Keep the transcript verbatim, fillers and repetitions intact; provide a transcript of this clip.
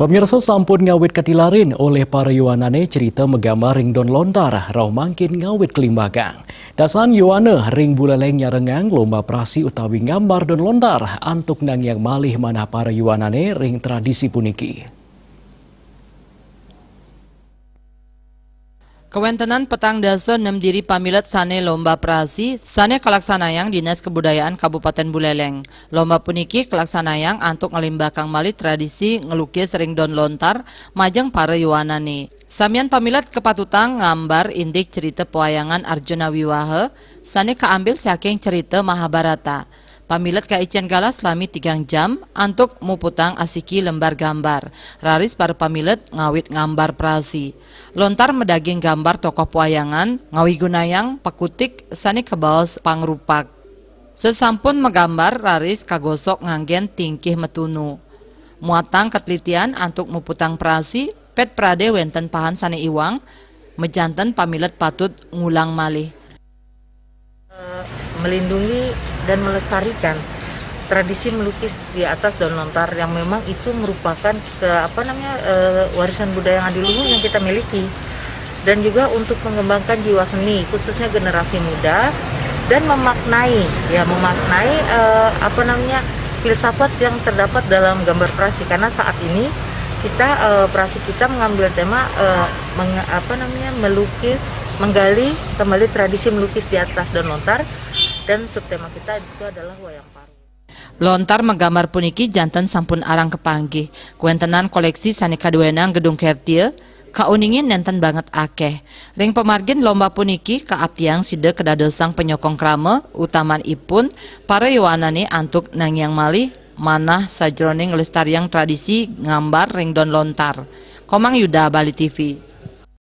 Pemirsa, sampun ngawit katilarin oleh para yowanane cerita magambar ring daun lontar, rauh mangkin ngawit kalimbakang. Dasain yowana ring Buleleng nyarengang lomba prasi utawi ngambar daun lontar antuk nangiang malih manah para yowanane ring tradisi puniki. Kawentenan petang dasa nem diri pamilet sane lomba prasi sane kalaksanayang Dinas Kebudayaan Kabupaten Buleleng. Lomba puniki kalaksanayang antuk nglimbakang malih tradisi nglukis ring daun lontar majeng para yowanane. Samian pamilet kapatutang ngambar indik cerita pewayangan Arjuna Wiwaha sane kaambil saking cerita Mahabharata. Pamilet kaicen galah salami tigang jam antuk muputang asiki lembar gambar. Raris para pamilet ngawit ngambar prasi. Lontar madaging gambar tokoh pewayangan, ngawigunayang pakutik sane kabaos pangrupak. Sasampun magambar, raris kagosok nganggen tingkih matunu. Muatang katelitian antuk muputang prasi, pet prade wenten pahan sane iwang, majanten pamilet patut ngulang malih. Eh, melindungi dan melestarikan tradisi melukis di atas daun lontar yang memang itu merupakan ke apa namanya, eh, warisan budaya yang adiluhung yang kita miliki, dan juga untuk mengembangkan jiwa seni khususnya generasi muda dan memaknai, ya, memaknai, eh, apa namanya, filsafat yang terdapat dalam gambar prasi, karena saat ini kita, eh, prasi kita mengambil tema, eh, menge- apa namanya, melukis, menggali kembali tradisi melukis di atas daun lontar, dan subtema kita itu adalah wayang paru. Lontar magambar puniki janten sampun arang kapanggih. Kawentenan koleksi sane kaduenang Gedung Kertie, kauningin nenten banget akeh. Ring pamargin lomba puniki kaaptiang sida kadadosang panyokong krama, utamanipun para yowanane antuk nangiang malih manah sajroning nglestariang tradisi ngambar ring daun lontar. Komang Yuda, Bali T V.